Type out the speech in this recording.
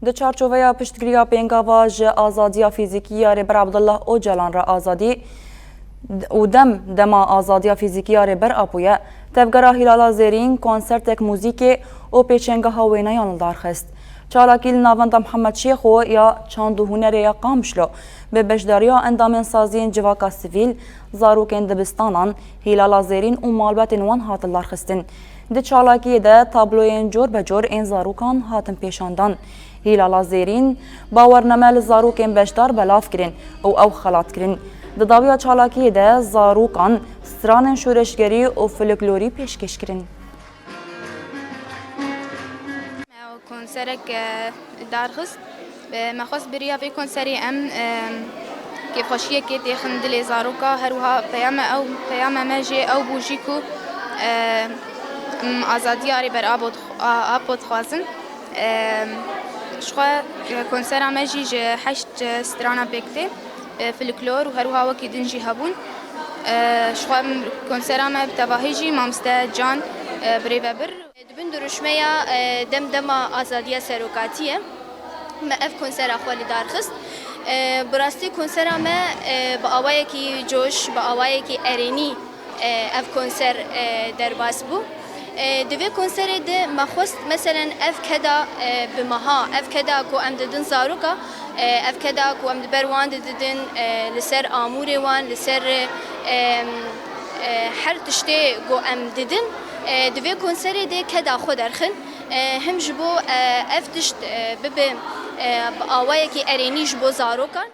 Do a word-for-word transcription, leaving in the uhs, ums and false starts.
Di çarçoveya piştgiriya pêngava ji azadiya fîzîkî ya Rêber Abdullah Ocalan re azadî û dem dema azadiya fîzîkî ya Rêber Apo ye, tevgera Hîlala Zêrîn konsertek muzîkê û pêşengeha wêneyan li dar xist. Çalakî li Navenda Mihemed Şêxo ya Çand û Hunerê ya Qamişlo bi beşdariya endamên saziyên civaka sivîl, zarokên dibistanan, Hîlala Zêrîn û malbatên wan hatin darxistin. Di çalakiyê de tabloyên cor be cor ên zarokan hatin pêşandan. Hîlala Zêrîn bawername li zarokên beşdar belav kirin û ew xelat kirin. Di dawiya çalakiyê de zarokan stranên şoreşgerî û folklorî pêşkêş kirin. Me konserek, e, darxist. E, me xwest bi riya vê konserê em, e, kêfxweşiyekê têxin dilê zaroka, her wiha peyama ew, peyama me jê ew bû jî ku, e, em azadiya Rêber Abo dix-, a-, Apo dixwazin. E, ji xwe, e, konsera me jî ji heşt, e, strana pêk tê, e, folklor û her wiha wekî din jî hebûn. E, ji xwe em konsera me bi tevahî jî mamoste Can, e, birêve bir. Di bin dirûşmeya, e, Dem Dema Azadiya Serokatiyê me ev konsera xwe li dar xist. E, bi rastî konsera me, e, bi awayekî coş, bi awayekî erênî, e, ev konser, e, derbas bû. E, di vê konserê de me xwest, meselen, ev keda, e, bi meha, ev keda ku em didin zaroka, e, ev keda ku em di ber wan de didin, e, li ser amûrê wan, li ser, e, em, e, her tiştê ku em didin, e, di vê konserê de keda xwe derxin. E, him ji bo, e, ev tişt, e, bibe, e, bi awayekî erênî ji bo zarokan.